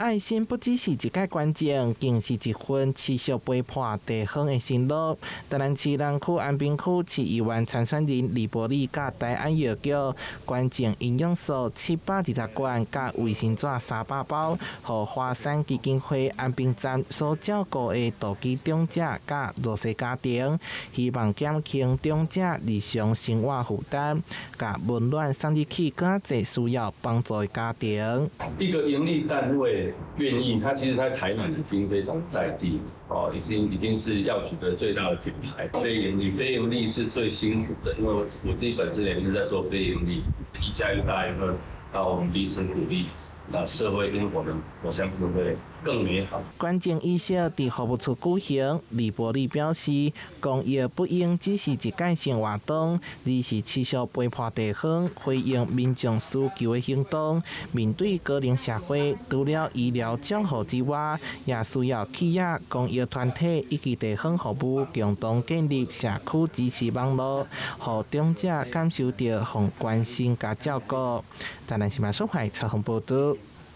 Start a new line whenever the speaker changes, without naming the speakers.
愛心不只是一擺捐贈，更是一份持續陪伴地方的承諾。台南市南區安平區市議員參選人李伯禮佮大安藥局捐贈營養素720罐，佮衛生紙300包，予華山基金會安平站所照顧的獨居長者佮弱勢家庭，希望減輕長者日常生活負擔，共溫暖送入去較濟需要幫助的家庭。
一個營利單位願意，他其實在台南已經非常在地哦，已經是藥局的最大的品牌。非營利，非營利是最辛苦的，因為我自己本身也是在做非營利，一加一大於二，那我們彼此鼓勵，那社會跟我們，我相信會更美好。
捐贈儀式佇服務處舉行，李伯禮表示，公益不應只是一擺性活動，而是持續陪伴地方、回應民眾需求的行動。面對高齡社會，除了醫療照護之外，也需要企業、公益團體以及地方服務共同建立社區支持網絡，予長者感受著予關心佮照顧。台南新聞蘇懷採訪報導。